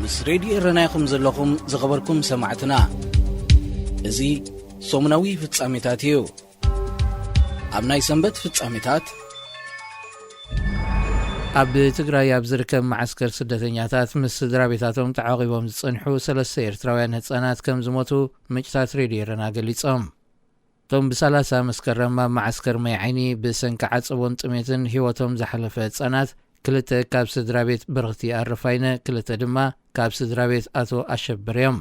ምስ ሬድዮ ኤረና ኢኹም ዘለኹም ዝኸበርኩም ሰማዕትና። እዚ ሰሙናዊ ፍጻሜታት እዩ። ኣብ ናይ ሰንበት ፍጻሜታት፣ ኣብ ትግራይ ኣብ ዝርከብ መዓስከር ስደተኛታት ምስ ስድራ ቤታቶም ተዓቒቦም ዝጸንሑ ሰለስተ ኤርትራውያን ህጻናት ከም ዝሞቱ ምንጭታት ሬድዮ ኤረና ገሊጾም። እቶም ብ30 መስከረም ኣብ መዓስከር ማይ ዓይኒ ብሰንኪ ዓጸቦን ጥሜትን ህይወቶም ዝሓለፈ ህጻናት፣ ክልተ ካብ ስድራ ቤት ብርኽቲ ኣረፋይነ፣ ክልተ ድማ ካብ ስድራ ቤት ኣቶ ኣሸብር እዮም።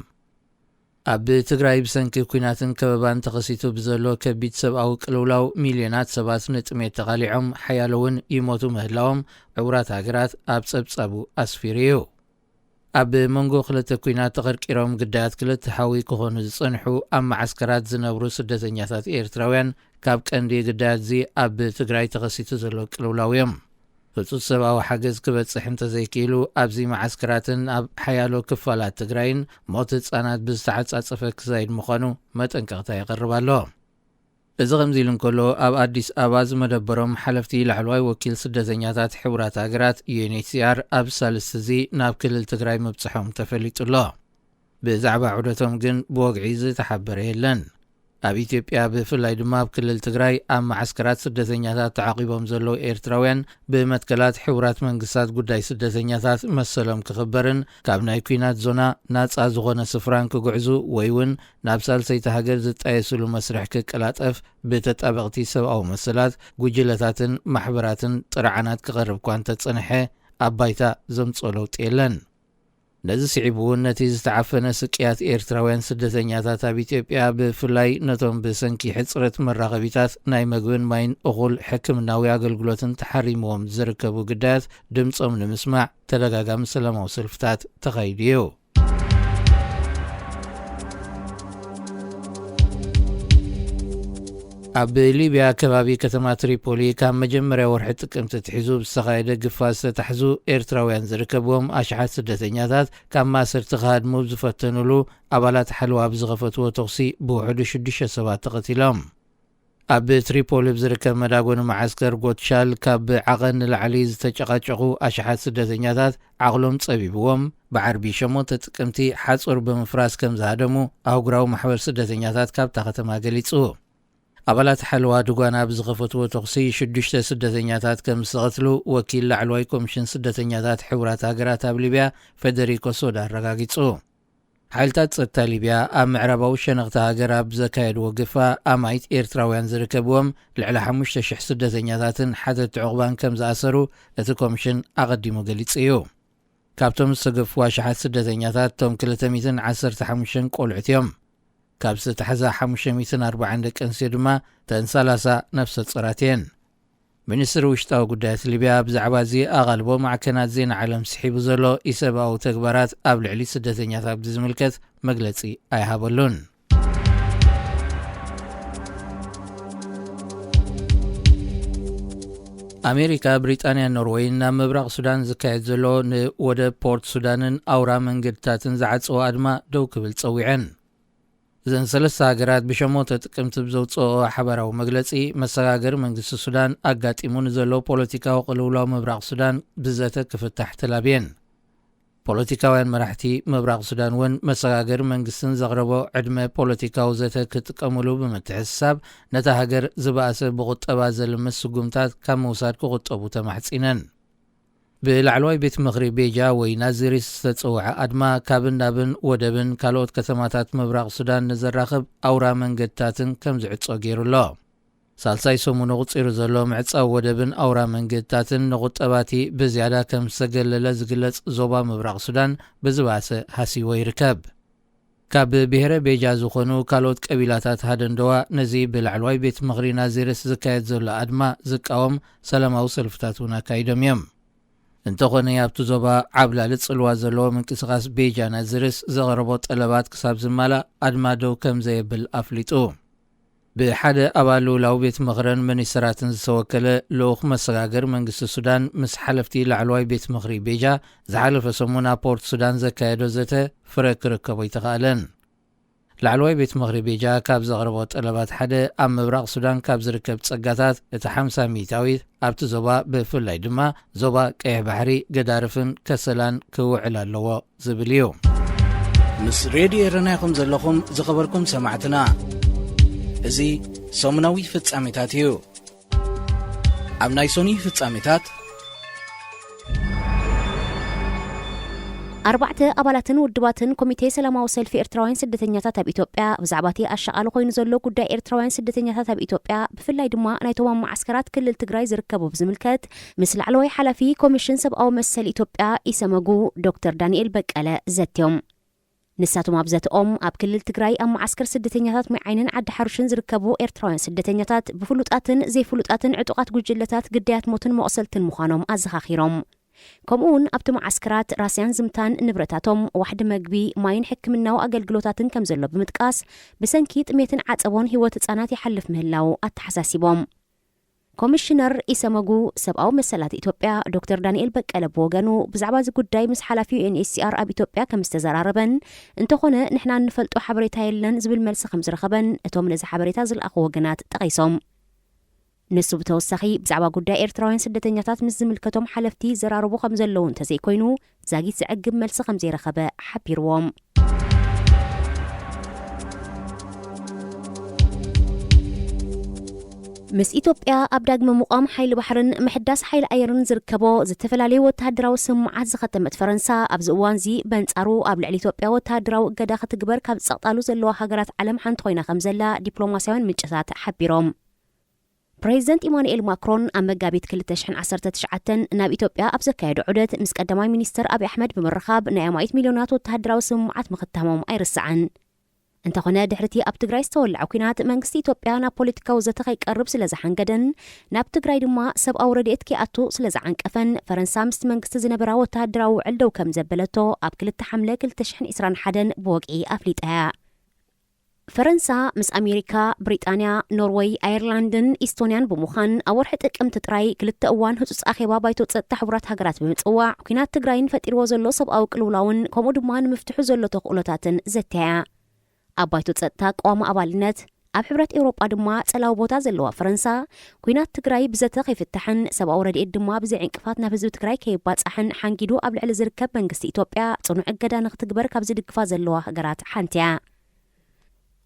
ኣብ ትግራይ ብሰንኪ ኲናትን ከበባን ተኸሲቱ ብዘሎ ከቢድ ሰብኣዊ ቅልውላው፣ ሚልዮናት ሰባት ንጥሜት ተቓሊዖም፣ ሓያሎ እውን ይሞቱ ምህላዎም ሕቡራት ሃገራት ኣብ ጸብጻቡ ኣስፊሩ እዩ። ኣብ መንጎ ክልተ ኲናት ተቐርቂሮም ግዳያት ክልተ ሓዊ ክኾኑ ዝጸንሑ ኣብ መዓስከራት ዝነብሩ ስደተኛታት ኤርትራውያን፣ ካብ ቀንዲ ግዳያት እዚ ኣብ ትግራይ ተኸሲቱ ዘሎ ቅልውላው እዮም። ህጹጽ ሰብኣዊ ሓገዝ ክበጽሕ እንተዘይክኢሉ፣ ኣብዚ መዓስከራትን ኣብ ሓያሎ ክፋላት ትግራይን ሞት ህጻናት ብዝተዓጻጸፈ ክዛይድ ምዃኑ መጠንቀቕታ ይቐርብ ኣሎ። እዚ ከምዚ ኢሉ እንከሎ፣ ኣብ ኣዲስ ኣበባ ዝመደበሮም ሓለፍቲ ላዕለዋይ ወኪል ስደተኛታት ሕቡራት ሃገራት፣ ዩ ኤን ኤች ሲ ኣር፣ ኣብ ሳልስቲ እዚ ናብ ክልል ትግራይ ምብጽሖም ተፈሊጡ ኣሎ። ብዛዕባ ዑደቶም ግን ብወግዒ ዝተሓበረ የለን። ኣብ ኢትዮጵያ፣ ብፍላይ ድማ ኣብ ክልል ትግራይ፣ ኣብ መዓስከራት ስደተኛታት ተዓቒቦም ዘለዉ ኤርትራውያን፣ ብመትከላት ሕቡራት መንግስታት ጉዳይ ስደተኛታት መሰሎም ክኽበርን ካብ ናይ ኲናት ዞና ናጻ ዝኾነ ስፍራን ክጉዕዙ ወይ እውን ናብ ሳልሰይቲ ሃገር ዝጣየስሉ መስርሕ ክቀላጠፍ ብተጣበቕቲ ሰብኣዊ መሰላት ጉጅለታትን ማሕበራትን ጥርዓናት ክቐርብ እኳ እንተጸንሐ፣ ኣብ ባይታ ዘምጽኦ ለውጢ የለን። ነዚ ስዒቡ እውን፣ ነቲ ዝተዓፈነ ስቅያት ኤርትራውያን ስደተኛታት ኣብ ኢትዮጵያ፣ ብፍላይ ነቶም ብሰንኪ ሕጽረት መራኸቢታት ናይ መግብን ማይን እኹል ሕክምናዊ ኣገልግሎትን ተሓሪምዎም ዝርከቡ ግዳያት፣ ድምጾም ንምስማዕ ተደጋጋሚ ሰላማዊ ሰልፍታት ተኻይዱ እዩ። ኣብ ሊብያ፣ ከባቢ ከተማ ትሪፖሊ፣ ካብ መጀመርያ ወርሒ ጥቅምቲ ኣትሒዙ ብዝተኻየደ ግፋ ዝተታሕዙ ኤርትራውያን ዝርከብዎም ኣሽሓት ስደተኛታት፣ ካብ ማእሰርቲ ክሃድሙ ዝፈተኑሉ፣ ኣባላት ሓለዋ ብዝኸፈትዎ ተኹሲ ብውሕዱ ሽዱሽተ ሰባት ተቐቲሎም። ኣብ ትሪፖሊ ብዝርከብ መዳጎኒ መዓስከር ጎትሻል፣ ካብ ዓቐን ንላዕሊ ዝተጨቃጨቑ ኣሽሓት ስደተኛታት፣ ዓቕሎም ጸቢብዎም፣ ብዓርቢ ሸሞንተ ጥቅምቲ ሓጹር ብምፍራስ ከም ዝሃደሙ ኣህጉራዊ ማሕበር ስደተኛታት ካብታ ከተማ ገሊጹ። ኣባላት ሓለዋ ድጓና ብዝኸፈትዎ ተኹሲ ሽዱሽተ ስደተኛታት ከም ዝተቐትሉ ወኪል ላዕለዋይ ኮሚሽን ስደተኛታት ሕቡራት ሃገራት ኣብ ሊብያ፣ ፌደሪኮ ሶዳ፣ ኣረጋጊጹ። ሓይልታት ጸጥታ ሊብያ ኣብ ምዕራባዊ ሸነኽቲ ሃገር ኣብ ዘካየድዎ ግፋ፣ ኣማኢት ኤርትራውያን ዝርከብዎም ልዕሊ ሓሙሽተ ሽሕ ስደተኛታትን ሓተቲ ዕቑባን ከም ዝኣሰሩ እቲ ኮሚሽን ኣቐዲሙ ገሊጹ እዩ። ካብቶም ዝተገፉ ኣሽሓት ስደተኛታት፣ እቶም ክልተ ሚእትን ዓሰርተ ሓሙሽተን ቆልዑት እዮም። ካብ ዝተታሕዛ ሓሙሽተ ሚእትን ኣርባዓን ደቂ ኣንስትዮ ድማ፣ እተን ሰላሳ ነፍሰ ጾራት እየን። ሚኒስትሪ ውሽጣዊ ጉዳያት ሊብያ ብዛዕባ እዚ ኣቓልቦ ማዕከናት ዜና ዓለም ስሒቡ ዘሎ ኢሰብኣዊ ተግባራት ኣብ ልዕሊ ስደተኛታት ብዝምልከት መግለጺ ኣይሃበሉን። ኣሜሪካ፣ ብሪጣንያን ኖርወይን ናብ ምብራቕ ሱዳን ዝካየድ ዘሎ ንወደብ ፖርት ሱዳንን ኣውራ መንገድታትን ዝዓጸወ ኣድማ ደው ክብል ጸዊዐን። እዘን ሰለስተ ሃገራት ብሸሞንተ ጥቅምቲ ብዘውፅኦ ሓባራዊ መግለፂ፣ መሰጋገሪ መንግስቲ ሱዳን ኣጋጢሙ ንዘሎ ፖለቲካዊ ቅልውላው ምብራቕ ሱዳን ብዘተ ክፍታሕ ተላብየን። ፖለቲካውያን መራሕቲ ምብራቕ ሱዳን እውን መሰጋገሪ መንግስትን ዘቕረቦ ዕድመ ፖለቲካዊ ዘተ ክጥቀሙሉ ብምትሕስሳብ፣ ነታ ሃገር ዝበኣሰ ብቁጠባ ዘልምስ ስጉምታት ካብ ምውሳድ ክቁጠቡ ተማሕፂነን። ብላዕለዋይ ቤት ምኽሪ ቤጃ ወይ ናዚሪስ ዝተጸውዐ ኣድማ፣ ካብን ናብን ወደብን ካልኦት ከተማታት ምብራቕ ሱዳን ንዘራኽብ ኣውራ መንገድታትን ከም ዝዕጾ ገይሩ ኣሎ። ሳልሳይ ሰሙኑ ቁጺሩ ዘሎ ምዕጻው ወደብን ኣውራ መንገድታትን ንቁጠባቲ ብዝያዳ ከም ዝተገለለ ዝግለጽ ዞባ ምብራቕ ሱዳን ብዝባሰ ሃሲዎ ይርከብ። ካብ ብሔረ ቤጃ ዝኾኑ ካልኦት ቀቢላታት ሃደንደዋ፣ ነዚ ብላዕለዋይ ቤት ምኽሪ ናዚርስ ዝካየድ ዘሎ ኣድማ ዝቃወም ሰላማዊ ሰልፍታት እውን ኣካይዶም እዮም። እንተኾነ፣ ኣብቲ ዞባ ዓብላሊ ጽልዋ ዘለዎ ምንቅስቓስ ቤጃ ናዚርስ ዘቕረቦ ጠለባት ክሳብ ዝማላእ ኣድማ ደው ከም ዘየብል ኣፍሊጡ። ብሓደ ኣባል ልኡላዊ ቤት ምኽርን ሚኒስትራትን ዝተወከለ ልኡኽ መሰጋገሪ መንግስቲ ሱዳን ምስ ሓለፍቲ ላዕለዋይ ቤት ምኽሪ ቤጃ ዝሓለፈ ሰሙን ኣብ ፖርት ሱዳን ዘካየዶ ዘተ ፍረ ክርከቦ ኣይተኻእለን። ላዕለዋይ ቤት ምኽሪ ቤጃ ካብ ዘቕረቦ ጠለባት ሓደ፣ ኣብ ምብራቕ ሱዳን ካብ ዝርከብ ጸጋታት እቲ ሓምሳ ሚእታዊት ኣብቲ ዞባ፣ ብፍላይ ድማ ዞባ ቀይሕ ባሕሪ፣ ገዳርፍን ከሰላን ክውዕል ኣለዎ ዝብል እዩ። ምስ ሬድዮ ኤረና ኢኹም ዘለኹም ዝኸበርኩም ሰማዕትና። እዚ ሰሙናዊ ፍጻሜታት እዩ። ኣብ ናይ ሶኒ ፍጻሜታት፣ ኣርባዕተ ኣባላትን ውድባትን ኮሚቴ ሰላማዊ ሰልፊ ኤርትራውያን ስደተኛታት ኣብ ኢትዮጵያ ብዛዕባ እቲ ኣሻቓሊ ኮይኑ ዘሎ ጉዳይ ኤርትራውያን ስደተኛታት ኣብ ኢትዮጵያ፣ ብፍላይ ድማ ናይቶም ኣብ መዓስከራት ክልል ትግራይ ዝርከቡ ብዝምልከት፣ ምስ ላዕለዋይ ሓላፊ ኮሚሽን ሰብኣዊ መሰል ኢትዮጵያ ኢሰመጉ ዶክተር ዳንኤል በቀለ ዘትዮም። ንሳቶም ኣብ ዘተኦም፣ ኣብ ክልል ትግራይ ኣብ መዓስከር ስደተኛታት ማይ ዓይንን ዓዲ ሓሩሽን ዝርከቡ ኤርትራውያን ስደተኛታት ብፍሉጣትን ዘይፍሉጣትን ዕጡቓት ጉጅለታት ግዳያት ሞትን መቑሰልትን ምዃኖም ኣዘኻኺሮም። ከምኡ እውን ኣብቲ መዓስከራት ራስያን ዝምታን ንብረታቶም፣ ዋሕዲ መግቢ፣ ማይን ሕክምናዊ ኣገልግሎታትን ከም ዘሎ ብምጥቃስ፣ ብሰንኪ ጥሜትን ዓጸቦን ህይወት ህጻናት ይሓልፍ ምህላው ኣተሓሳሲቦም። ኮሚሽነር ኢሰመጉ ሰብኣዊ መሰላት ኢትዮጵያ ዶክተር ዳንኤል በቀለ ብወገኑ፣ ብዛዕባ እዚ ጉዳይ ምስ ሓላፊ ዩ ኤን ኤች ሲ ኣር ኣብ ኢትዮጵያ ከም ዝተዘራረበን፣ እንተኾነ ንሕና እንፈልጦ ሓበሬታ የለን ዝብል መልሲ ከም ዝረኸበን እቶም ነዚ ሓበሬታ ዝለኣኹ ወገናት ጠቒሶም። ንሱ ብተወሳኺ፣ ብዛዕባ ጉዳይ ኤርትራውያን ስደተኛታት ምስ ዝምልከቶም ሓለፍቲ ይዘራረቡ ከም ዘለዉ እንተዘይኮይኑ፣ ዛጊት ዘዕግብ መልሲ ከም ዘይረኸበ ሓቢርዎም። ምስ ኢትዮጵያ ኣብ ዳግመ ምቋም ሓይሊ ባሕርን ምሕዳስ ሓይሊ ኣየርን ዝርከቦ ዝተፈላለዩ ወተሃደራዊ ስምምዓት ዝኸተመት ፈረንሳ፣ ኣብዚ እዋንዚ በንጻሩ ኣብ ልዕሊ ኢትዮጵያ ወተሃደራዊ እገዳ ክትግበር ካብ ዝጸቕጣሉ ዘለዋ ሃገራት ዓለም ሓንቲ ኮይና ከም ዘላ ዲፕሎማስያውያን ምንጭታት ሓቢሮም። ፕሬዚደንት ኢማኑኤል ማክሮን ኣብ መጋቢት ክልተ ሽሕን ዓሰርተ ትሽዓተን ናብ ኢትዮጵያ ኣብ ዘካየዶ ዑደት፣ ምስ ቀዳማይ ሚኒስተር ኣብይ ኣሕመድ ብምርኻብ ናይ ኣማኢት ሚልዮናት ወተሃደራዊ ስምምዓት ምኽታሞም ኣይርሳዕን። እንተኾነ፣ ድሕሪቲ ኣብ ትግራይ ዝተወልዐ ኲናት፣ መንግስቲ ኢትዮጵያ ናብ ፖለቲካዊ ዘተ ከይቀርብ ስለ ዝሓንገደን ናብ ትግራይ ድማ ሰብኣዊ ረድኤት ከይኣቱ ስለ ዝዓንቀፈን፣ ፈረንሳ ምስቲ መንግስቲ ዝነበራ ወተሃደራዊ ውዕል ደው ከም ዘበለቶ ኣብ ክልተ ሓምለ ክልተ ሽሕን ዕስራን ሓደን ብወግዒ ኣፍሊጣ እያ። ፈረንሳ ምስ ኣሜሪካ፣ ብሪጣንያ፣ ኖርወይ፣ ኣየርላንድን ኢስቶንያን ብምዃን፣ ኣብ ወርሒ ጥቅምቲ ጥራይ ክልተ እዋን ህጹጽ ኣኼባ ባይቶ ጸጥታ ሕቡራት ሃገራት ብምጽዋዕ፣ ኲናት ትግራይን ፈጢርዎ ዘሎ ሰብኣዊ ቅልውላውን፣ ከምኡ ድማ ንምፍትሑ ዘሎ ተኽእሎታትን ዘተያ። ኣብ ባይቶ ጸጥታ ቀዋሚ ኣባልነት፣ ኣብ ሕብረት ኤውሮጳ ድማ ጸላዊ ቦታ ዘለዋ ፈረንሳ፣ ኲናት ትግራይ ብዘተ ከይፍታሕን ሰብኣዊ ረድኤት ድማ ብዘይ ዕንቅፋት ናብ ህዝቢ ትግራይ ከይባጻሕን ሓንጊዱ ኣብ ልዕሊ ዝርከብ መንግስቲ ኢትዮጵያ ጽኑዕ እገዳ ንክትግበር ካብ ዝድግፋ ዘለዋ ሃገራት ሓንቲ እያ።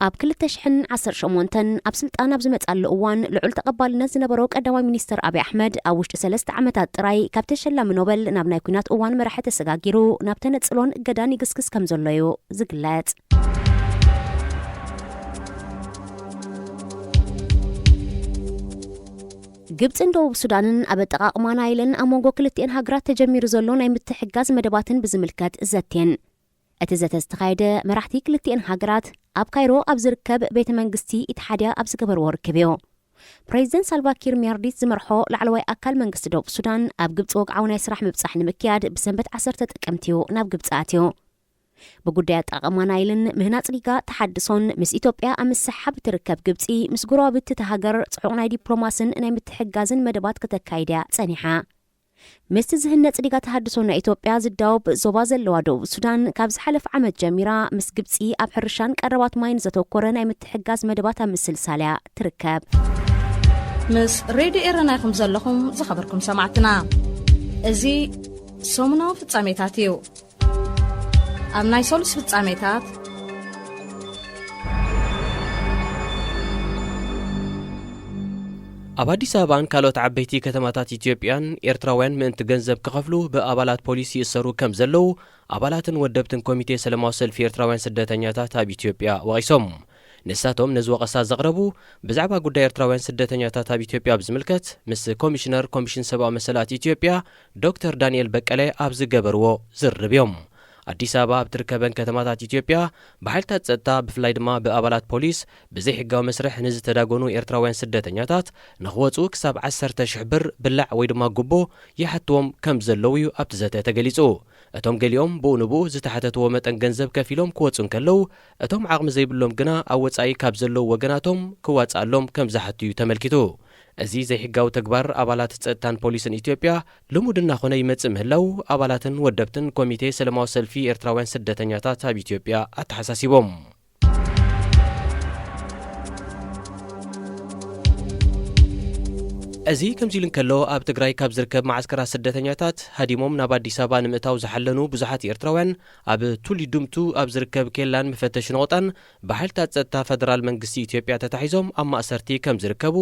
ኣብ ክልተ ሽሕን ዓሰርተ ሸሞንተን ኣብ ስልጣን ኣብ ዝመጻሉ እዋን፣ ልዑል ተቐባልነት ዝነበሮ ቀዳማይ ሚኒስተር ኣብይ ኣሕመድ፣ ኣብ ውሽጢ ሰለስተ ዓመታት ጥራይ ካብ ተሸላሚ ኖበል ናብ ናይ ኲናት እዋን መራሒ ተሰጋጊሩ፣ ናብ ተነጽሎን እገዳን ይግስግስ ከም ዘሎ እዩ ዝግለጽ። ግብጽን ደቡብ ሱዳንን ኣብ ኣጠቓቕማ ናይልን ኣብ መንጎ ክልቲኤን ሃገራት ተጀሚሩ ዘሎ ናይ ምትሕግጋዝ መደባትን ብዝምልከት ዘትየን። እቲ ዘተ ዝተኻየደ፣ መራሕቲ ክልቲኤን ሃገራት ኣብ ካይሮ ኣብ ዝርከብ ቤተ መንግስቲ ኢትሓድያ ኣብ ዝገበርዎ ርክብ እዩ። ፕሬዚደንት ሳልቫኪር ሚያርዲት ዝመርሖ ላዕለዋይ ኣካል መንግስቲ ደቡብ ሱዳን፣ ኣብ ግብጺ ወግዓዊ ናይ ስራሕ ምብጻሕ ንምክያድ ብሰንበት ዓሰርተ ጥቅምቲ እዩ ናብ ግብጺ ኣትዩ። ብጉዳይ ኣጠቓቕማ ናይልን ምህናጽ ሪጋ ተሓድሶን ምስ ኢትዮጵያ ኣብ ምስሕሓብ እትርከብ ግብጺ፣ ምስ ጎረባብቲ እታ ሃገር ጽዑቕ ናይ ዲፕሎማስን ናይ ምትሕግጋዝን መደባት ከተካይድ እያ ጸኒሓ። ምስቲ ዝህነጽ ሪጋ ተሃድሶ ናይ ኢትዮጵያ ዝዳወብ ዞባ ዘለዋ ደቡብ ሱዳን፣ ካብ ዝሓለፈ ዓመት ጀሚራ ምስ ግብጺ ኣብ ሕርሻን ቀረባት ማይን ዘተኮረ ናይ ምትሕግጋዝ መደባት ኣብ ምስልሳል እያ ትርከብ። ምስ ሬድዮ ኤረና ኢኹም ዘለኹም ዝኸበርኩም ሰማዕትና። እዚ ሰሙናዊ ፍጻሜታት እዩ። ኣብ ናይ ሰሉስ ፍጻሜታት፣ ኣብ ኣዲስ ኣበባን ካልኦት ዓበይቲ ከተማታት ኢትዮጵያን ኤርትራውያን ምእንቲ ገንዘብ ክኸፍሉ ብኣባላት ፖሊስ ይእሰሩ ከም ዘለዉ ኣባላትን ወደብትን ኮሚቴ ሰላማዊ ሰልፊ ኤርትራውያን ስደተኛታት ኣብ ኢትዮጵያ ወቒሶም። ንሳቶም ነዚ ወቐሳ ዘቕረቡ፣ ብዛዕባ ጉዳይ ኤርትራውያን ስደተኛታት ኣብ ኢትዮጵያ ብዝምልከት ምስ ኮሚሽነር ኮሚሽን ሰብኣዊ መሰላት ኢትዮጵያ ዶክተር ዳንኤል በቀለ ኣብ ዝገበርዎ ዝርርብ እዮም። ኣዲስ ኣበባ ኣብ ትርከበን ከተማታት ኢትዮጵያ ብሓይልታት ጸጥታ፣ ብፍላይ ድማ ብኣባላት ፖሊስ፣ ብዘይሕጋዊ መስርሕ ንዝተዳጎኑ ኤርትራውያን ስደተኛታት ንኽወጹ ክሳብ ዓሰርተ ሽሕ ብር ብላዕ ወይ ድማ ጉቦ ይሓትዎም ከም ዘለዉ እዩ ኣብቲ ዘተ ተገሊጹ። እቶም ገሊኦም ብኡ ንብኡ ዝተሓተትዎ መጠን ገንዘብ ከፊሎም ክወጹ እንከለዉ፣ እቶም ዓቕሚ ዘይብሎም ግና ኣብ ወጻኢ ካብ ዘለዉ ወገናቶም ክዋጽኣሎም ከም ዝሓቱ እዩ ተመልኪቱ። እዚ ዘይሕጋዊ ተግባር ኣባላት ጸጥታን ፖሊስን ኢትዮጵያ ልሙድ እናኾነ ይመጽእ ምህላው ኣባላትን ወደብትን ኮሚቴ ሰላማዊ ሰልፊ ኤርትራውያን ስደተኛታት ኣብ ኢትዮጵያ ኣተሓሳሲቦም። እዚ ከምዚ ኢሉ እንከሎ፣ ኣብ ትግራይ ካብ ዝርከብ መዓስከራት ስደተኛታት ሃዲሞም ናብ ኣዲስ ኣበባ ንምእታው ዝሓለኑ ብዙሓት ኤርትራውያን፣ ኣብ ቱሊ ዱምቱ ኣብ ዝርከብ ኬላን መፈተሺ ነቑጣን ብሓይልታት ጸጥታ ፈደራል መንግስቲ ኢትዮጵያ ተታሒዞም ኣብ ማእሰርቲ ከም ዝርከቡ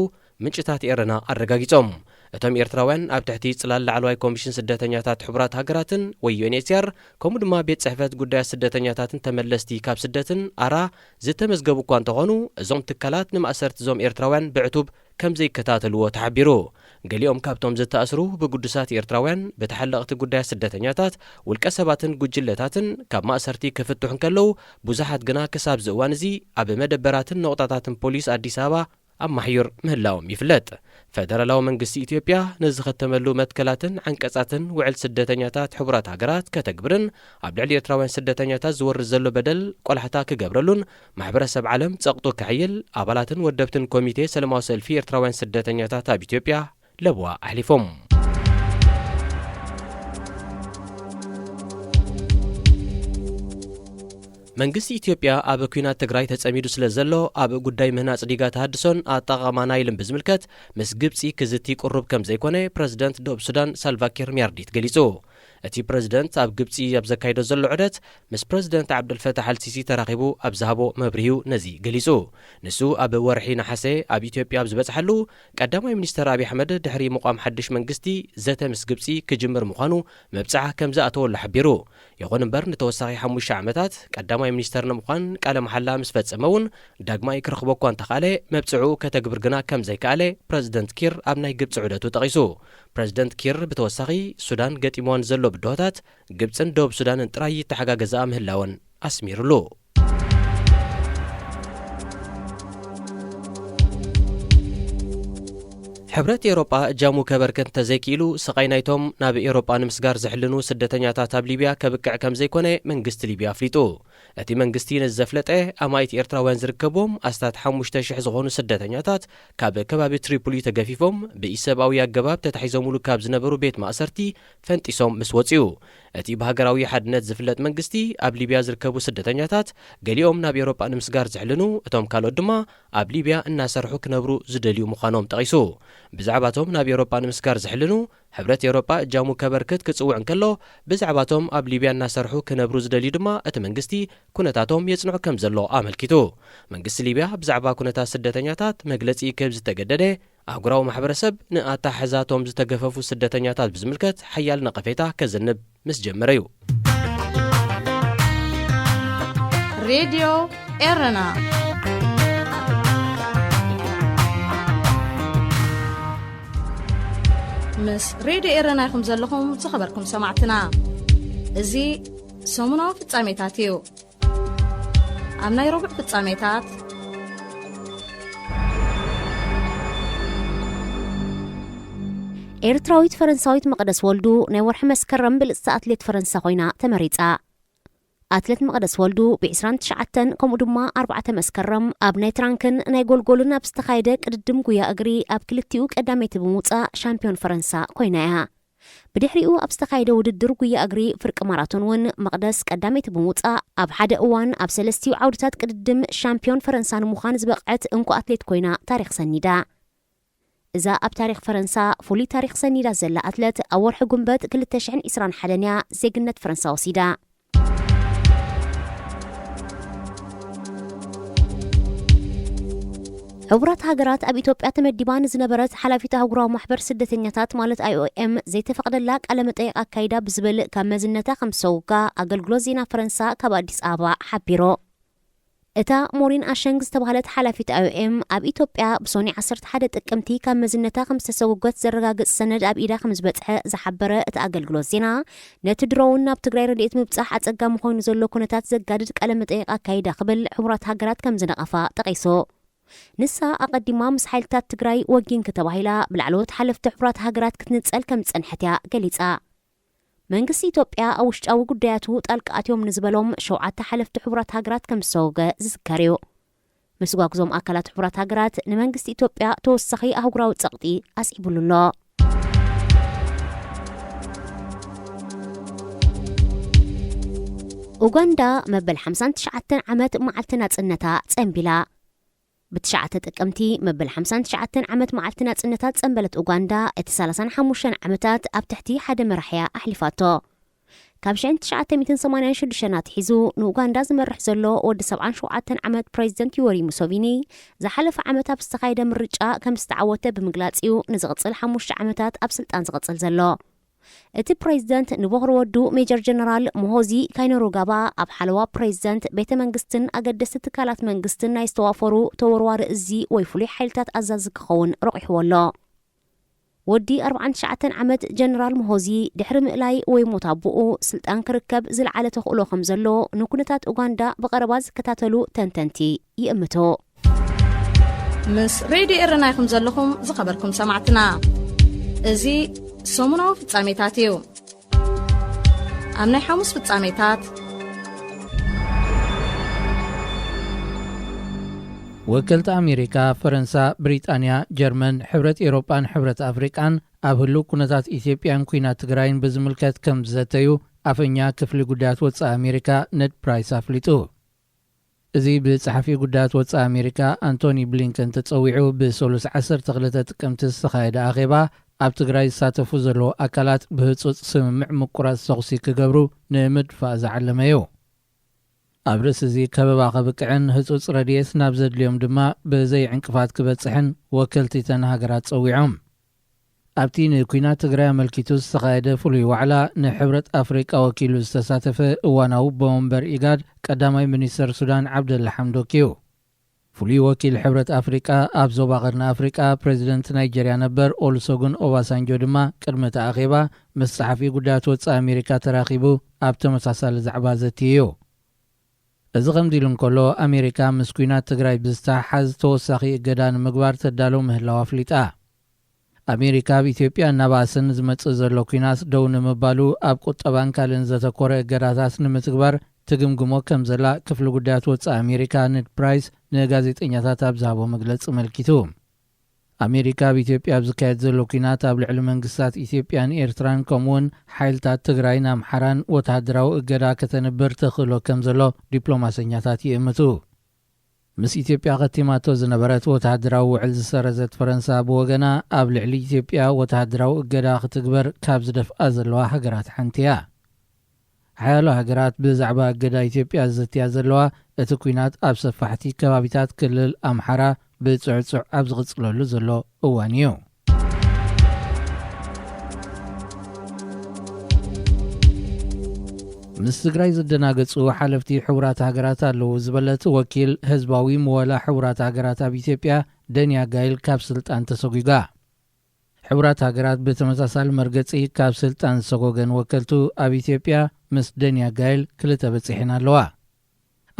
ምንጭታት ኤረና ኣረጋጊጾም። እቶም ኤርትራውያን ኣብ ትሕቲ ጽላል ላዕለዋይ ኮሚሽን ስደተኛታት ሕቡራት ሃገራትን ወይ ዩ ኤን ኤች ሲ ኣር፣ ከምኡ ድማ ቤት ጽሕፈት ጉዳያት ስደተኛታትን ተመለስቲ ካብ ስደትን ኣራ ዝተመዝገቡ እኳ እንተኾኑ፣ እዞም ትካላት ንማእሰርቲ እዞም ኤርትራውያን ብዕቱብ ከም ዘይከታተልዎ ተሓቢሩ። ገሊኦም ካብቶም ዝተኣስሩ ብግዱሳት ኤርትራውያን፣ ብተሓለቕቲ ጉዳያት ስደተኛታት፣ ውልቀ ሰባትን ጉጅለታትን ካብ ማእሰርቲ ክፍትሑ እንከለዉ፣ ብዙሓት ግና ክሳብ እዚ እዋን እዚ ኣብ መደበራትን ነቑጣታትን ፖሊስ ኣዲስ ኣበባ ኣብ ማሕዩር ምህላዎም ይፍለጥ። ፈደራላዊ መንግስቲ ኢትዮጵያ ንዝኸተመሉ መትከላትን ዓንቀጻትን ውዕል ስደተኛታት ሕቡራት ሃገራት ከተግብርን ኣብ ልዕሊ ኤርትራውያን ስደተኛታት ዝወርድ ዘሎ በደል ቆላሕታ ክገብረሉን ማሕበረሰብ ዓለም ጸቕጡ ከሕይል ኣባላትን ወደብትን ኮሚቴ ሰላማዊ ሰልፊ ኤርትራውያን ስደተኛታት ኣብ ኢትዮጵያ ለበዋ ኣሕሊፎም። መንግስቲ ኢትዮጵያ ኣብ ኲናት ትግራይ ተጸሚዱ ስለ ዘሎ፣ ኣብ ጉዳይ ምህናጽ ዲጋ ተሃድሶን ኣጠቓቕማ ናይልን ብዝምልከት ምስ ግብጺ ክዝቲ ቅሩብ ከም ዘይኮነ ፕረዚደንት ደቡብ ሱዳን ሳልቫኪር ሚያርዲት ገሊጹ። እቲ ፕረዚደንት ኣብ ግብጺ ኣብ ዘካይዶ ዘሎ ዑደት ምስ ፕረዚደንት ዓብደልፈታሕ ኣልሲሲ ተራኺቡ ኣብ ዝሃቦ መብርሂኡ ነዚ ገሊጹ። ንሱ ኣብ ወርሒ ነሓሰ ኣብ ኢትዮጵያ ኣብ ዝበጽሓሉ፣ ቀዳማይ ሚኒስተር ኣብይ ኣሕመድ ድሕሪ ምቋም ሓድሽ መንግስቲ ዘተ ምስ ግብጺ ክጅምር ምዃኑ መብጽዓ ከም ዝኣተወሉ ሓቢሩ። ይኹን እምበር፣ ንተወሳኺ ሓሙሽተ ዓመታት ቀዳማይ ሚኒስተር ንምዃን ቃለ መሓላ ምስ ፈጸመ እውን፣ ዳግማይ ክረኽቦ እኳ እንተኽኣለ፣ መብጽዕኡ ከተግብር ግና ከም ዘይከኣለ ፕረዚደንት ኪር ኣብ ናይ ግብጺ ዑደቱ ጠቒሱ። ፕረዚደንት ኪር ብተወሳኺ፣ ሱዳን ገጢምዋ ንዘሎ ብድሆታት፣ ግብጽን ደቡብ ሱዳንን ጥራይ ይተሓጋገዛ ምህላወን ኣስሚሩሉ። ሕብረት ኤውሮጳ እጃሙ ከበርክት እንተዘይክኢሉ፣ ስቓይ ናይቶም ናብ ኤውሮጳ ንምስጋር ዝሕልኑ ስደተኛታት ኣብ ሊብያ ከብቅዕ ከም ዘይኮነ መንግስቲ ሊብያ ኣፍሊጡ። እቲ መንግስቲ ነዚ ዘፍለጠ፣ ኣማኢት ኤርትራውያን ዝርከብዎም ኣስታት ሓሙሽተ ሽሕ ዝኾኑ ስደተኛታት ካብ ከባቢ ትሪፖሊ ተገፊፎም ብኢሰብኣዊ ኣገባብ ተታሒዞምሉ ካብ ዝነበሩ ቤት ማእሰርቲ ፈንጢሶም ምስ ወጹ እዩ። እቲ ብሃገራዊ ሓድነት ዝፍለጥ መንግስቲ፣ ኣብ ሊብያ ዝርከቡ ስደተኛታት፣ ገሊኦም ናብ ኤውሮጳ ንምስጋር ዝሕልኑ፣ እቶም ካልኦት ድማ ኣብ ሊብያ እናሰርሑ ክነብሩ ዝደልዩ ምዃኖም ጠቒሱ። ብዛዕባቶም ናብ ኤውሮጳ ንምስጋር ዝሕልኑ፣ ሕብረት ኤውሮጳ እጃሙ ከበርክት ክጽውዕ እንከሎ፣ ብዛዕባቶም ኣብ ሊብያ እናሰርሑ ክነብሩ ዝደልዩ ድማ እቲ መንግስቲ ኩነታቶም የጽንዖ ከም ዘሎ ኣመልኪቱ። መንግስቲ ሊብያ ብዛዕባ ኩነታት ስደተኛታት መግለጺ ክህብ ዝተገደደ፣ ኣህጉራዊ ማሕበረሰብ ንኣተሓሕዛቶም ዝተገፈፉ ስደተኛታት ብዝምልከት ሓያል ነቐፌታ ከዘንብ ምስ ጀመረ እዩ። ሬድዮ ኤረና ምስ ሬድዮ ኤረና ኢኹም ዘለኹም ዝኸበርኩም ሰማዕትና። እዚ ሰሙናዊ ፍጻሜታት እዩ። ኣብ ናይ ረቡዕ ፍጻሜታት፣ ኤርትራዊት ፈረንሳዊት መቕደስ ወልዱ ናይ ወርሒ መስከረም ብልጽቲ ኣትሌት ፈረንሳ ኮይና ተመሪጻ። ኣትሌት መቕደስ ወልዱ ብ29 ከምኡ ድማ ኣርባዕተ መስከረም ኣብ ናይ ትራንክን ናይ ጎልጎልን ኣብ ዝተኻየደ ቅድድም ጉያ እግሪ ኣብ ክልቲኡ ቀዳመይቲ ብምውጻእ ሻምፒዮን ፈረንሳ ኮይና እያ። ብድሕሪኡ ኣብ ዝተኻየደ ውድድር ጉያ እግሪ ፍርቂ ማራቶን እውን መቕደስ ቀዳመይቲ ብምውጻእ ኣብ ሓደ እዋን ኣብ ሰለስቲኡ ዓውድታት ቅድድም ሻምፒዮን ፈረንሳ ንምዃን ዝበቕዐት እንኮ ኣትሌት ኮይና ታሪኽ ሰኒዳ። እዛ ኣብ ታሪኽ ፈረንሳ ፍሉይ ታሪኽ ሰኒዳ ዘላ ኣትለት ኣብ ወርሒ ጉንበት ክልተ ሽሕን ዕስራን ሓደን እያ ዜግነት ፈረንሳ ወሲዳ። ሕቡራት ሃገራት ኣብ ኢትዮጵያ ተመዲባ ንዝነበረት ሓላፊት ኣህጉራዊ ማሕበር ስደተኛታት ማለት ኣይኦኤም ዘይተፈቕደላ ቃለ መጠይቕ ኣካይዳ ብዝብል ካብ መዝነታ ከም ዝሰውጋ ኣገልግሎት ዜና ፈረንሳ ካብ ኣዲስ ኣበባ ሓቢሩ። እታ ሞሪን ኣሸንግ ዝተባህለት ሓላፊት ኣይኦኤም ኣብ ኢትዮጵያ ብሶኒ ዓሰርተ ሓደ ጥቅምቲ ካብ መዝነታ ከም ዝተሰወገት ዘረጋግጽ ሰነድ ኣብ ኢዳ ከም ዝበጽሐ ዝሓበረ እቲ ኣገልግሎት ዜና፣ ነቲ ድሮውን ናብ ትግራይ ረድኤት ምብጻሕ ኣጸጋሚ ኮይኑ ዘሎ ኩነታት ዘጋድድ ቃለ መጠይቕ ኣካይዳ ክብል ሕቡራት ሃገራት ከም ዝነቐፋ ጠቒሱ። ንሳ ኣቐዲማ ምስ ሓይልታት ትግራይ ወጊንኪ ተባሂላ ብላዕለዎት ሓለፍቲ ሕቡራት ሃገራት ክትንጸል ከም ዝጸንሐት እያ ገሊጻ። መንግስቲ ኢትዮጵያ ኣብ ውሽጣዊ ጉዳያቱ ጣልቃ ኣትዮም ንዝበሎም ሸውዓተ ሓለፍቲ ሕቡራት ሃገራት ከም ዝሰወገ ዝዝከር እዩ። ምስጓግ እዞም ኣካላት ሕቡራት ሃገራት ንመንግስቲ ኢትዮጵያ ተወሳኺ ኣህጉራዊ ጸቕጢ ኣስዒቡሉ ኣሎ። ኡጋንዳ መበል ሓምሳን ትሽዓተን ዓመት መዓልቲ ናጽነታ ጸንቢላ። ብትሽዓተ ጥቅምቲ መበል ሓምሳን ትሽዓተን ዓመት መዓልቲ ናጽነታት ጸንበለት ኡጋንዳ፣ እቲ ሰላሳን ሓሙሽተን ዓመታት ኣብ ትሕቲ ሓደ መራሕያ ኣሕሊፋቶ። ካብ ሽሕን ትሽዓተ ሚእትን ሰማንያን ሽዱሽተን ኣትሒዙ ንኡጋንዳ ዝመርሕ ዘሎ ወዲ ሰብዓን ሸውዓተን ዓመት ፕሬዚደንት ዮወሪ ሙሶቪኒ፣ ዝሓለፈ ዓመት ኣብ ዝተኻየደ ምርጫ ከም ዝተዓወተ ብምግላጽ እዩ ንዝቕጽል ሓሙሽተ ዓመታት ኣብ ስልጣን ዝቕጽል ዘሎ። እቲ ፕሬዚደንት ንቦኽሪ ወዱ ሜጀር ጀነራል ሞሆዚ ካይነሩጋባ ኣብ ሓለዋ ፕሬዚደንት፣ ቤተ መንግስትን ኣገደስቲ ትካላት መንግስትን ናይ ዝተዋፈሩ ተወርዋሪ እዚ ወይ ፍሉይ ሓይልታት ኣዛዚ ክኸውን ረቑሕዎ ኣሎ። ወዲ ኣርባዓን ትሽዓተን ዓመት ጀነራል ሞሆዚ ድሕሪ ምእላይ ወይ ሞት ኣቦኡ ስልጣን ክርከብ ዝለዓለ ተኽእሎ ከም ዘሎ ንኩነታት ኡጋንዳ ብቐረባ ዝከታተሉ ተንተንቲ ይእምቱ። ምስ ሬድዮ ኤረና ኢኹም ዘለኹም ዝኸበርኩም ሰማዕትና። እዚ ሰሙናዊ ፍጻሜታት እዩ። ኣብ ናይ ሓሙስ ፍጻሜታት፣ ወከልቲ ኣሜሪካ፣ ፈረንሳ፣ ብሪጣንያ፣ ጀርመን፣ ሕብረት ኤውሮጳን ሕብረት ኣፍሪቃን ኣብ ህሉው ኩነታት ኢትዮጵያን ኲናት ትግራይን ብዝምልከት ከም ዝዘተዩ ኣፈኛ ክፍሊ ጉዳያት ወጻኢ ኣሜሪካ ነድ ፕራይስ ኣፍሊጡ። እዚ ብጸሓፊ ጉዳያት ወጻኢ ኣሜሪካ ኣንቶኒ ብሊንከን ተጸዊዑ ብሰሉስ ዓሰርተ ክልተ ጥቅምቲ ዝተኻየደ ኣኼባ፣ ኣብ ትግራይ ዝሳተፉ ዘለዉ ኣካላት ብህጹጽ ስምምዕ ምቁራጽ ተኹሲ ክገብሩ ንምድፋእ ዝዓለመ እዩ። ኣብ ርእሲ እዚ ከበባ ከብቅዕን ህጹጽ ረድኤት ናብ ዘድልዮም ድማ ብዘይ ዕንቅፋት ክበጽሕን ወከልቲ እተን ሃገራት ጸዊዖም። ኣብቲ ንኲናት ትግራይ ኣመልኪቱ ዝተኻየደ ፍሉይ ዋዕላ፣ ንሕብረት ኣፍሪቃ ወኪሉ ዝተሳተፈ እዋናዊ ኣቦ መንበር ኢጋድ ቀዳማይ ሚኒስተር ሱዳን ዓብደላ ሓምዶክ እዩ። ፍሉይ ወኪል ሕብረት ኣፍሪቃ ኣብ ዞባ ቀርኒ ኣፍሪቃ፣ ፕሬዚደንት ናይጀርያ ነበር ኦሉሰጉን ኦባሳንጆ ድማ ቅድሚ እቲ ኣኼባ ምስ ጸሓፊ ጉዳያት ወጻኢ ኣሜሪካ ተራኺቡ ኣብ ተመሳሳሊ ዛዕባ ዘትዩ እዩ። እዚ ከምዚ ኢሉ እንከሎ፣ ኣሜሪካ ምስ ኲናት ትግራይ ብዝተሓሓዝ ተወሳኺ እገዳ ንምግባር ተዳሎ ምህላዋ ኣፍሊጣ። ኣሜሪካ ኣብ ኢትዮጵያ እናባእሰ ንዝመጽእ ዘሎ ኲናት ደው ንምባሉ ኣብ ቁጠባን ካልእን ዘተኮረ እገዳታት ንምትግባር ትግምግሞ ከም ዘላ ክፍሊ ጉዳያት ወጻኢ ኣሜሪካ ነድ ፕራይስ ንጋዜጠኛታት ኣብ ዝሃቦ መግለጺ ኣመልኪቱ። ኣሜሪካ ኣብ ኢትዮጵያ ኣብ ዝካየድ ዘሎ ኲናት ኣብ ልዕሊ መንግስታት ኢትዮጵያን ኤርትራን ከምኡውን ሓይልታት ትግራይን ኣምሓራን ወተሃደራዊ እገዳ ከተንብር ተኽእሎ ከም ዘሎ ዲፕሎማሰኛታት ይእምቱ። ምስ ኢትዮጵያ ከቲማቶ ዝነበረት ወተሃደራዊ ውዕል ዝሰረዘት ፈረንሳ ብወገና፣ ኣብ ልዕሊ ኢትዮጵያ ወተሃደራዊ እገዳ ክትግበር ካብ ዝደፍኣ ዘለዋ ሃገራት ሓንቲ እያ። ሓያሎ ሃገራት ብዛዕባ እገዳ ኢትዮጵያ ዝዝትያ ዘለዋ፣ እቲ ኲናት ኣብ ሰፋሕቲ ከባቢታት ክልል ኣምሓራ ብጽዕጹዕ ኣብ ዝቕጽለሉ ዘሎ እዋን እዩ። ምስ ትግራይ ዝደናገጹ ሓለፍቲ ሕቡራት ሃገራት ኣለዉ ዝበለት ወኪል ህዝባዊ ምወላ ሕቡራት ሃገራት ኣብ ኢትዮጵያ፣ ደንያ ጋይል፣ ካብ ስልጣን ተሰጒጋ። ሕቡራት ሃገራት ብተመሳሳሊ መርገጺ ካብ ስልጣን ዝሰጎገን ወከልቱ ኣብ ኢትዮጵያ ምስ ደንያ ጋይል ክልተ በጺሐን ኣለዋ።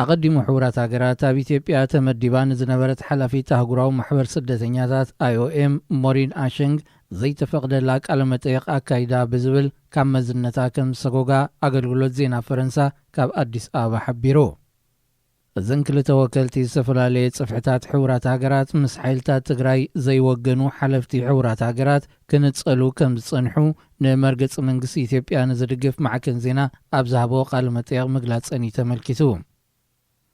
ኣቐዲሙ ሕቡራት ሃገራት ኣብ ኢትዮጵያ ተመዲባ ንዝነበረት ሓላፊት ኣህጉራዊ ማሕበር ስደተኛታት፣ ኣይኦኤም፣ ሞሪን ኣሸንግ፣ ዘይተፈቕደላ ቃለ መጠየቕ ኣካይዳ ብዝብል ካብ መዝነታ ከም ዝሰጎጋ ኣገልግሎት ዜና ፈረንሳ ካብ ኣዲስ ኣበባ ሓቢሩ። እዘን ክልተ ወከልቲ ዝተፈላለየ ጽፍሕታት ሕቡራት ሃገራት ምስ ሓይልታት ትግራይ ዘይወገኑ ሓለፍቲ ሕቡራት ሃገራት ክንጸሉ ከም ዝጸንሑ ንመርገጺ መንግስቲ ኢትዮጵያ ንዝድግፍ ማዕከን ዜና ኣብ ዝሃቦ ቃለ መጠየቕ ምግላጸን እዩ ተመልኪቱ።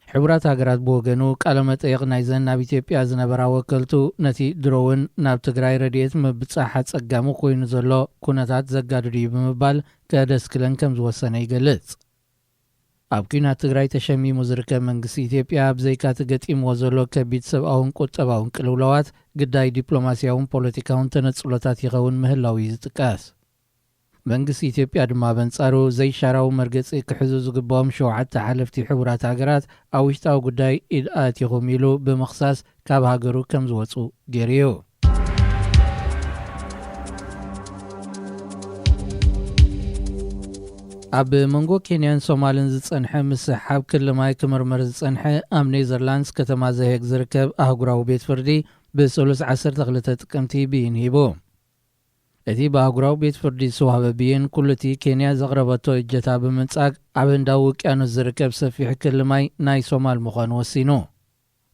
ሕቡራት ሃገራት ብወገኑ፣ ቃለ መጠየቕ ናይዘን ኣብ ኢትዮጵያ ዝነበራ ወከልቱ፣ ነቲ ድሮውን ናብ ትግራይ ረድኤት ምብጻሕ ኣጸጋሚ ኮይኑ ዘሎ ኩነታት ዘጋድድ እዩ ብምባል ከደስክለን ከም ዝወሰነ ይገልጽ። ኣብ ኲናት ትግራይ ተሸሚሙ ዝርከብ መንግስቲ ኢትዮጵያ፣ ብዘይካ እቲ ገጢምዎ ዘሎ ከቢድ ሰብኣውን ቁጠባውን ቅልውላዋት፣ ግዳይ ዲፕሎማስያውን ፖለቲካውን ተነጽሎታት ይኸውን ምህላው እዩ ዝጥቀስ። መንግስቲ ኢትዮጵያ ድማ በንጻሩ፣ ዘይሻራዊ መርገጺ ክሕዙ ዝግባኦም ሸውዓተ ሓለፍቲ ሕቡራት ሃገራት ኣብ ውሽጣዊ ጉዳይ ኢድ ኣእቲኹም ኢሉ ብምኽሳስ ካብ ሃገሩ ከም ዝወጹ ገይሩ እዩ። ኣብ መንጎ ኬንያን ሶማልን ዝጸንሐ ምስሕሓብ ክሊ ማይ ክምርመር ዝጸንሐ ኣብ ኔዘርላንድስ ከተማ ዘሄግ ዝርከብ ኣህጉራዊ ቤት ፍርዲ ብሰሉስ ዓሰርተ ክልተ ጥቅምቲ ብይን ሂቡ። እቲ ብኣህጉራዊ ቤት ፍርዲ ዝተዋህበ ብይን፣ ኩሉ እቲ ኬንያ ዘቕረበቶ እጀታ ብምንጻግ ኣብ ህንዳዊ ውቅያኖስ ዝርከብ ሰፊሕ ክሊ ማይ ናይ ሶማል ምዃኑ ወሲኑ።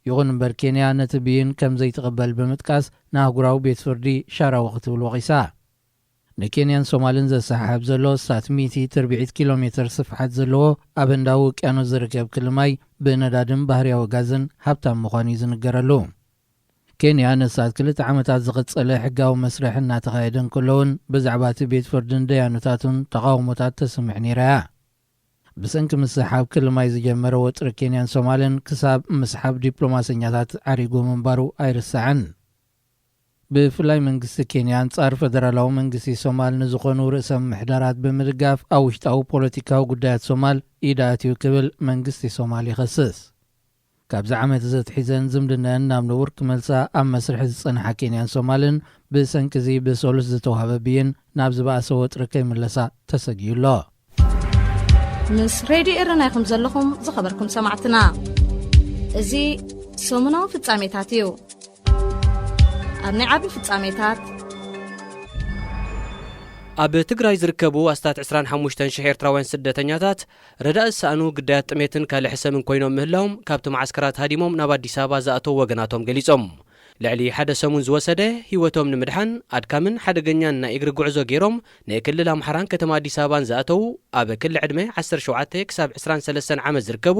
ይኹን እምበር፣ ኬንያ ነቲ ብይን ከም ዘይትቕበል ብምጥቃስ፣ ንኣህጉራዊ ቤት ፍርዲ ሻራዊ ክትብል ወቒሳ። ንኬንያን ሶማልን ዘሰሓሕብ ዘሎ ሳት ሚእቲ ትርብዒት ኪሎ ሜትር ስፍሓት ዘለዎ ኣብ ህንዳዊ ውቅያኖስ ዝርከብ ክሊ ማይ ብነዳድን ባህርያዊ ጋዝን ሃብታም ምዃኑ እዩ ዝንገረሉ። ኬንያ ንሳት ክልተ ዓመታት ዝቐጸለ ሕጋዊ መስርሕ እናተኻየደ እንከሎ እውን ብዛዕባ እቲ ቤት ፍርድን ደያኑታቱን ተቓውሞታት ተስምዕ ነይራ እያ። ብሰንኪ ምስሓብ ክሊ ማይ ዝጀመረ ወጥሪ ኬንያን ሶማልን ክሳብ ምስሓብ ዲፕሎማሰኛታት ዓሪጉ ምንባሩ ኣይርሳዕን። ብፍላይ መንግስቲ ኬንያ ኣንጻር ፈደራላዊ መንግስቲ ሶማል ንዝኾኑ ርእሰ ምምሕዳራት ብምድጋፍ ኣብ ውሽጣዊ ፖለቲካዊ ጉዳያት ሶማል ኢድ ኣእትዩ ክብል መንግስቲ ሶማል ይኸስስ። ካብዚ ዓመት እዚ ኣትሒዘን ዝምድነአን ናብ ንቡር ክመልሳ ኣብ መስርሕ ዝጸንሓ ኬንያን ሶማልን ብሰንኪ እዚ ብሰሉስ ዝተዋህበ ብይን ናብ ዝበኣሰ ወጥሪ ከይምለሳ ተሰጊኡ ኣሎ። ምስ ሬድዮ ኤረና ኢኹም ዘለኹም ዝኸበርኩም ሰማዕትና። እዚ ሰሙናዊ ፍጻሜታት እዩ። ኣብ ናይ ዓቢ ፍጻሜታት ኣብ ትግራይ ዝርከቡ ኣስታት ዕስራን ሓሙሽተን ሽሕ ኤርትራውያን ስደተኛታት ረዳእ ዝሰኣኑ ግዳያት ጥሜትን ካልእ ሕሰምን ኮይኖም ምህላዎም ካብቲ መዓስከራት ሃዲሞም ናብ ኣዲስ ኣበባ ዝኣተዉ ወገናቶም ገሊጾም። ልዕሊ ሓደ ሰሙን ዝወሰደ ህይወቶም ንምድሓን ኣድካምን ሓደገኛን ናይ እግሪ ጉዕዞ ገይሮም ንክልል ኣምሓራን ከተማ ኣዲስ ኣበባን ዝኣተዉ ኣብ ክሊ ዕድመ ዓሰርተ ሸውዓተ ክሳብ ዕስራን ሰለስተን ዓመት ዝርከቡ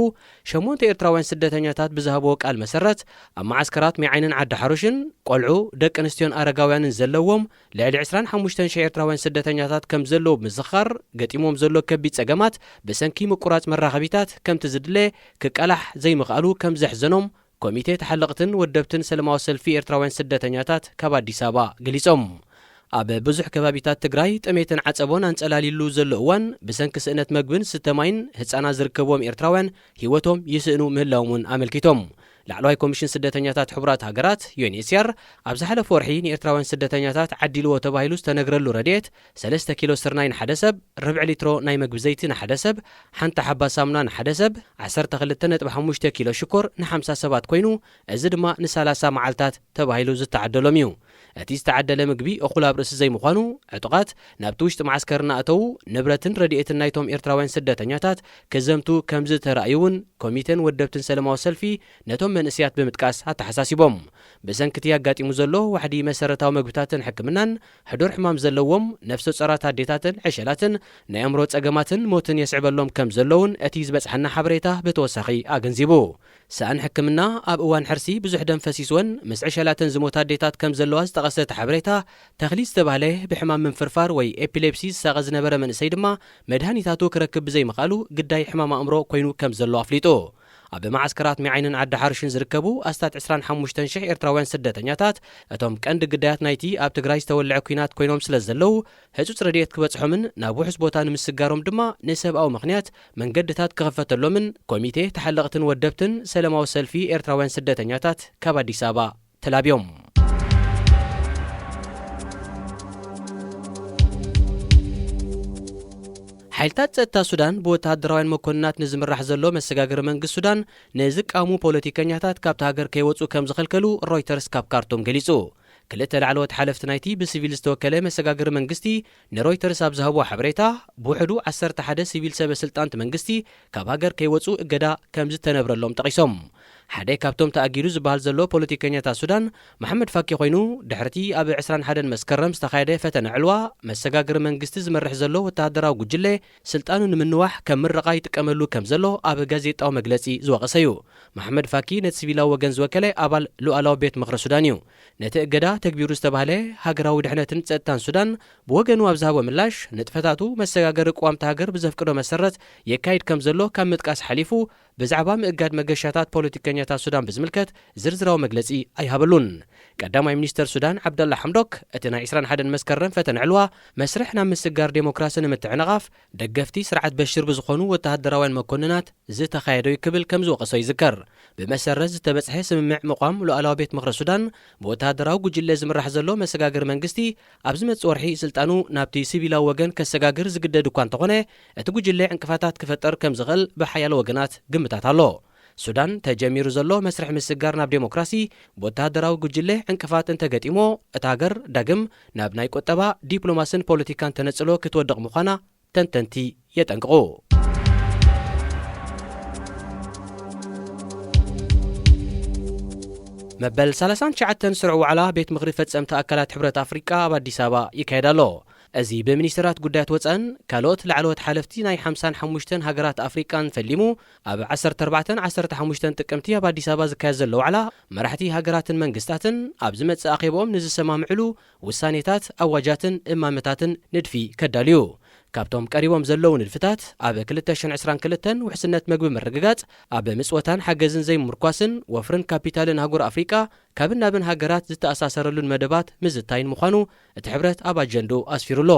ሸሞንተ ኤርትራውያን ስደተኛታት ብዝሃብዎ ቃል መሰረት ኣብ መዓስከራት ሜዓይንን ዓዲ ሓሩሽን ቆልዑ፣ ደቂ ኣንስትዮን ኣረጋውያንን ዘለዎም ልዕሊ ዕስራን ሓሙሽተን ሽሕ ኤርትራውያን ስደተኛታት ከም ዘለዉ ብምዝኽኻር ገጢሞም ዘሎ ከቢድ ጸገማት ብሰንኪ ምቁራጽ መራኸቢታት ከምቲ ዝድለ ክቃላሕ ዘይምኽኣሉ ከም ዘሕዘኖም ኮሚቴ ተሓለቕትን ወደብትን ሰለማዊ ሰልፊ ኤርትራውያን ስደተኛታት ካብ ኣዲስ ኣበባ ገሊጾም። ኣብ ብዙሕ ከባቢታት ትግራይ ጥሜትን ዓጸቦን ኣንጸላሊሉ ዘሎ እዋን ብሰንኪ ስእነት መግብን ዝስተ ማይን ህጻናት ዝርከብዎም ኤርትራውያን ህይወቶም ይስእኑ ምህላዎም እውን ኣመልኪቶም። ላዕለዋይ ኮሚሽን ስደተኛታት ሕቡራት ሃገራት ዩኤንኤችሲኣር ኣብ ዝሓለፈ ወርሒ ንኤርትራውያን ስደተኛታት ዓዲልዎ ተባሂሉ ዝተነግረሉ ረድኤት ሰለስተ ኪሎ ስርናይ ንሓደ ሰብ፣ ርብዒ ሊትሮ ናይ መግቢ ዘይቲ ንሓደ ሰብ፣ ሓንቲ ሓባ ሳሙና ንሓደ ሰብ፣ ዓሰርተ ክልተ ነጥቢ ሓሙሽተ ኪሎ ሽኮር ንሓምሳ ሰባት ኮይኑ፣ እዚ ድማ ንሳላሳ መዓልታት ተባሂሉ ዝተዓደሎም እዩ። እቲ ዝተዓደለ ምግቢ እኹል ኣብ ርእሲ ዘይምዃኑ፣ ዕጡቓት ናብቲ ውሽጢ መዓስከር እናእተዉ ንብረትን ረድኤትን ናይቶም ኤርትራውያን ስደተኛታት ክዘምቱ ከም ዝተራእዩ እውን ኮሚቴን ወደብትን ሰለማዊ ሰልፊ ነቶም መንእሰያት ብምጥቃስ ኣተሓሳሲቦም። ብሰንኪ እቲ ኣጋጢሙ ዘሎ ዋሕዲ መሰረታዊ መግብታትን ሕክምናን፣ ሕዱር ሕማም ዘለዎም፣ ነፍሰ ጾራት ኣዴታትን ዕሸላትን ናይ ኣእምሮ ጸገማትን ሞትን የስዕበሎም ከም ዘሎ እውን እቲ ዝበጽሓና ሓበሬታ ብተወሳኺ ኣገንዚቡ። ሰኣን ሕክምና ኣብ እዋን ሕርሲ ብዙሕ ደም ፈሲስወን ምስ ዕሸላትን ዝሞታ ኣዴታት ከም ዘለዋ ዝጠቐሰ እቲ ሓበሬታ፣ ተኽሊት ዝተባህለ ብሕማም ምንፍርፋር ወይ ኤፒሌፕሲ ዝሳቐ ዝነበረ መንእሰይ ድማ መድሃኒታቱ ክረክብ ብዘይምኽኣሉ ግዳይ ሕማም ኣእምሮ ኮይኑ ከም ዘሎ ኣፍሊጡ። ኣብ መዓስከራት ሜዓይንን ዓዲ ሓርሽን ዝርከቡ ኣስታት ዕስራን ሓሙሽተን ሽሕ ኤርትራውያን ስደተኛታት እቶም ቀንዲ ግዳያት ናይቲ ኣብ ትግራይ ዝተወልዐ ኲናት ኮይኖም ስለ ዘለዉ ህጹጽ ረድኤት ክበጽሖምን ናብ ውሑስ ቦታ ንምስጋሮም ድማ ንሰብኣዊ ምኽንያት መንገድታት ክኽፈተሎምን ኮሚቴ ተሓለቕትን ወደብትን ሰለማዊ ሰልፊ ኤርትራውያን ስደተኛታት ካብ ኣዲስ ኣበባ ተላብዮም። ሓይልታት ጸጥታ ሱዳን ብወተሃደራውያን መኮንናት ንዝምራሕ ዘሎ መሰጋገሪ መንግስቲ ሱዳን ንዝቃወሙ ፖለቲከኛታት ካብቲ ሃገር ከይወጹ ከም ዝኸልከሉ ሮይተርስ ካብ ካርቱም ገሊጹ። ክልተ ላዕለዎት ሓለፍቲ ናይቲ ብሲቪል ዝተወከለ መሰጋገሪ መንግስቲ ንሮይተርስ ኣብ ዝሃብዎ ሓበሬታ፣ ብውሕዱ ዓሰርተ ሓደ ሲቪል ሰበ ስልጣን እቲ መንግስቲ ካብ ሃገር ከይወጹ እገዳ ከም ዝተነብረሎም ጠቒሶም። ሓደ ካብቶም ተኣጊዱ ዝበሃል ዘሎ ፖለቲከኛታት ሱዳን መሓመድ ፋኪ ኮይኑ፣ ድሕርቲ ኣብ ዕስራን ሓደን መስከረም ዝተኻየደ ፈተነ ዕልዋ መሰጋገሪ መንግስቲ ዝመርሕ ዘሎ ወተሃደራዊ ጉጅለ ስልጣኑ ንምንዋሕ ከም ምርቓ ይጥቀመሉ ከም ዘሎ ኣብ ጋዜጣዊ መግለጺ ዝወቐሰ እዩ። መሓመድ ፋኪ ነቲ ሲቪላዊ ወገን ዝወከለ ኣባል ሉኣላዊ ቤት ምኽሪ ሱዳን እዩ። ነቲ እገዳ ተግቢሩ ዝተባህለ ሃገራዊ ድሕነትን ጸጥታን ሱዳን ብወገኑ ኣብ ዝሃቦ ምላሽ፣ ንጥፈታቱ መሰጋገሪ ቅዋምቲ ሃገር ብዘፍቅዶ መሰረት የካይድ ከም ዘሎ ካብ ምጥቃስ ሓሊፉ፣ ብዛዕባ ምእጋድ መገሻታት ፖለቲከኛታት ሱዳን ብዝምልከት ዝርዝራዊ መግለጺ ኣይሃበሉን። ቀዳማይ ሚኒስተር ሱዳን ዓብደላ ሓምዶክ፣ እቲ ናይ ዕስራን ሓደን መስከረም ፈተነ ዕልዋ መስርሕ ናብ ምስጋር ዴሞክራሲ ንምትዕንቓፍ ደገፍቲ ስርዓት በሽር ብዝኾኑ ወተሃደራውያን መኮንናት ዝተኻየደ እዩ ክብል ከም ዝወቐሶ ይዝከር። ብመሰረት ዝተበጽሐ ስምምዕ ምቋም ሉኣላዊ ቤት ምኽሪ ሱዳን፣ ብወተሃደራዊ ጉጅለ ዝምራሕ ዘሎ መሰጋገሪ መንግስቲ ኣብ ዝመጽእ ወርሒ ስልጣኑ ናብቲ ሲቪላዊ ወገን ከሰጋግር ዝግደድ እኳ እንተኾነ፣ እቲ ጉጅለ ዕንቅፋታት ክፈጥር ከም ዝኽእል ብሓያሎ ወገናት ግምታት ኣሎ። ሱዳን ተጀሚሩ ዘሎ መስርሕ ምስጋር ናብ ዴሞክራሲ ብወተሃደራዊ ጉጅለ ዕንቅፋት እንተገጢሞ፣ እታ ሃገር ዳግም ናብ ናይ ቁጠባ፣ ዲፕሎማስን ፖለቲካን ተነጽሎ ክትወድቕ ምዃና ተንተንቲ የጠንቅቑ። መበል ሰላሳን ትሽዓተን ስሩዕ ዋዕላ ቤት ምኽሪ ፈጸምቲ ኣካላት ሕብረት ኣፍሪቃ ኣብ ኣዲስ ኣበባ ይካየድ ኣሎ። እዚ ብሚኒስትራት ጉዳያት ወፃእን ካልኦት ላዕለዎት ሓለፍቲ ናይ ሓምሳን ሓሙሽተን ሃገራት ኣፍሪቃን ፈሊሙ ኣብ ዓሰርተ ኣርባዕተን ዓሰርተ ሓሙሽተን ጥቅምቲ ኣብ ኣዲስ ኣበባ ዝካየድ ዘሎ ዋዕላ፣ መራሕቲ ሃገራትን መንግስታትን ኣብ ዝመጽእ ኣኼባኦም ንዝሰማምዕሉ ውሳኔታት፣ ኣዋጃትን እማመታትን ንድፊ ከዳልዩ። ካብቶም ቀሪቦም ዘለዉ ንድፍታት፣ ኣብ ክልተ ሽሕን ዕስራን ክልተን ውሕስነት መግቢ ምርግጋጽ፣ ኣብ ምጽወታን ሓገዝን ዘይምርኳስን ወፍርን ካፒታልን ኣህጉር ኣፍሪቃ ካብን ናብን ሃገራት ዝተኣሳሰረሉን መደባት ምዝታይን ምዃኑ እቲ ሕብረት ኣብ ኣጀንድኡ ኣስፊሩ ኣሎ።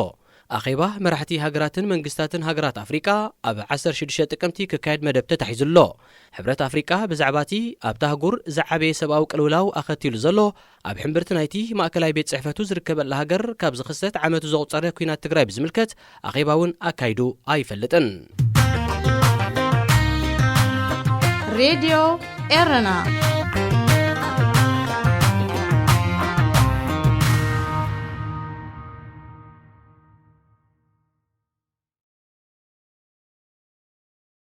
ኣኼባ መራሕቲ ሃገራትን መንግስታትን ሃገራት ኣፍሪቃ ኣብ ዓሰርተ ሽዱሽተ ጥቅምቲ ክካየድ መደብ ተታሒዙ ኣሎ። ሕብረት ኣፍሪቃ ብዛዕባ እቲ ኣብታ ኣህጉር ዝዓበየ ሰብኣዊ ቅልውላው ኣኸቲሉ ዘሎ፣ ኣብ ሕምብርቲ ናይቲ ማእከላይ ቤት ጽሕፈቱ ዝርከበላ ሃገር ካብ ዝኽሰት ዓመቱ ዘቑጸረ ኲናት ትግራይ ብዝምልከት ኣኼባ እውን ኣካይዱ ኣይፈልጥን። ሬድዮ ኤረና